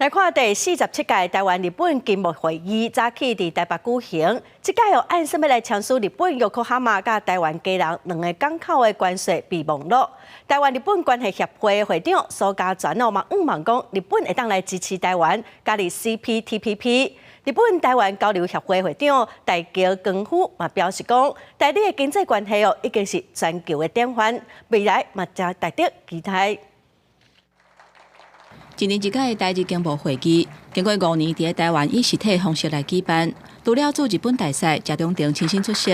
來看第47屆台灣日本經貿會議早起佇台北舉行，這屆有按啥物來簽署日本玉科哈馬佮台灣基隆兩个港口的關稅備忘錄。台灣日本關係協會會長蘇嘉全哦嘛，向望講日本會當來支持台灣加入 CPTPP。日本台灣交流協會會長大橋光夫嘛表示講，台日的經濟關係哦已經是全球的典範，未來嘛誠值得期待。一年一屆的台日經貿會議，經過5年佇台灣以實體方式來舉辦，除了駐日本大使謝長廷親身出席，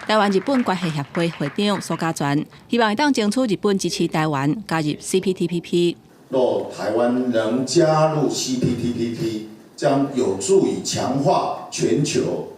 台灣日本關係協會會長蘇嘉全希望會當爭取日本支持台灣加入 CPTPP。若台灣能加入 CPTPP，將有助於強化全球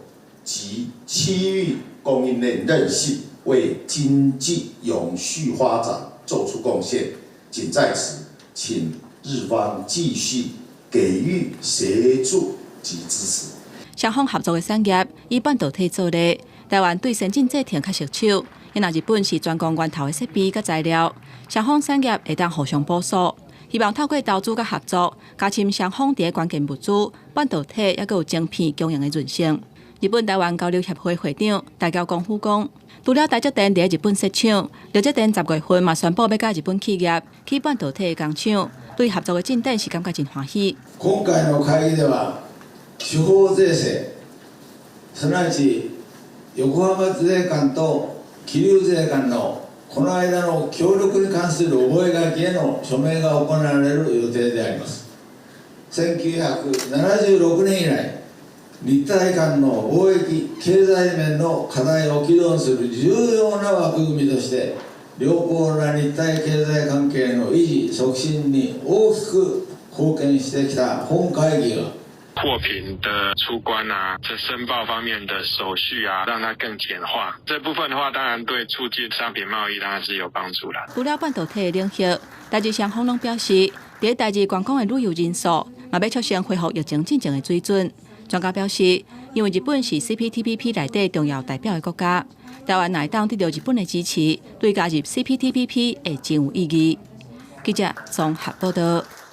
及區域供應鏈韌性，為經濟永續發展做出貢獻。謹在此請日方繼續給予協助及支持。雙方合作的產業以半導體做例，台灣對先進製程較熟手，若日本是專攻源頭的設備佮材料，雙方產業會當互相補足。希望透過投資佮合作，加深雙方佇關鍵物資、半導體猶閣有晶片供應的韌性。日本台灣交流協會會長大橋光夫講，除了台積電佇日本設廠，力積電10月份嘛宣布欲佮日本企業起半導體的工廠，對合作的進展是感覺真歡喜。今回の會議では、地方税制、すなわち横浜税関と桐生税関のこの間の協力に関する覚書への署名が行われる予定であります。1976年以来、日台間の貿易経済面の課題を議論する重要な枠組みとして、良好な日台経済関係の維持促進に大きく貢献してきた本会議が貨品的出關啊，這申報方面的手續啊，讓它更簡化。這部分的話，當然對促進商品貿易當然是有幫助啦。除了半導體的領域，台日雙方攏表示，佇台日觀光的旅遊人數，嘛欲促成恢復疫情進前的水準。專家表示，因為日本是 CPTPP 內底重要代表的國家，台灣若會當得到日本的支持，對加入 CPTPP 會真有意義。記者綜合報道。